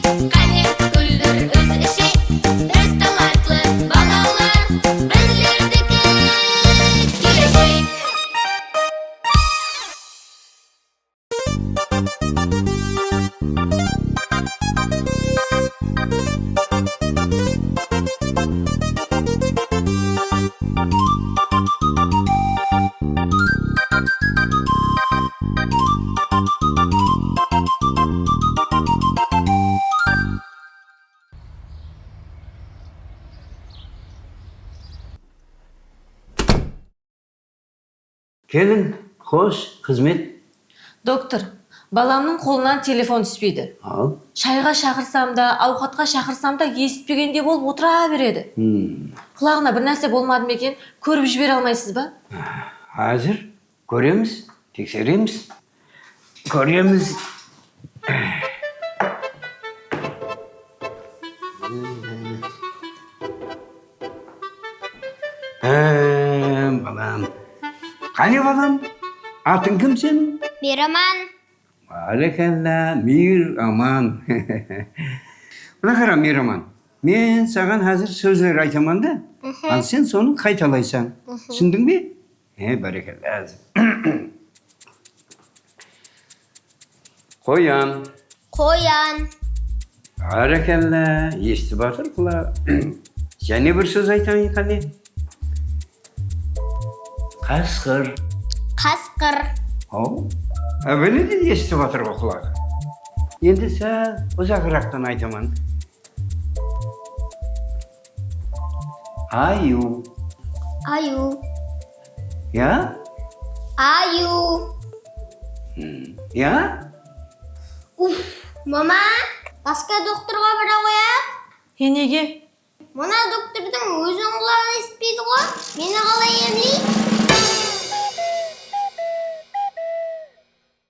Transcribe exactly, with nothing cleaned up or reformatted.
Qáne, gúldir úz isheyik, biz talantlı balalar, bizlerdiki keleshek. Keliń, xosh, xızmet. Doktor, balamnıń qolınan telefon túspeydi. Al. Shayǵa shaqırsam da, awqatqa shaqırsam da, esitpegende bolıp otıra beredi. Hmm. Qulaǵına bir nárse bolmadı ma eken, kórip jibere almaysız ba? Házir kóremiz, tekseremiz. Kóremiz. Há, balam. Qáne, balam? Atıń kim seniń? Miyraman. Bárekella, Miyraman. Mına qara, Miyraman. Men saǵan házir sózler aytaman da. Mhm. Al sen sonı qaytalaysań. Mhm. Túsindiń be? E, bárekella, házir. Qoyan. Qoyan. Bárekella, esitip atır qulaǵı. Jáne bir sóz aytayın qáne. Qasqır. Qasqır. Aw. Áwele de esitip atır ǵo qulaǵı. Endi sál uzaqıraqtan aytaman. Ayıw. Ayıw. Ya? Ayıw. Hmm. Ya? Uf, mama, basqa doktorǵa bara qoyayıq. E, nege? Mına doktordıń óziniń qulaǵı esitpeydi ǵo, meni qalay emleydi?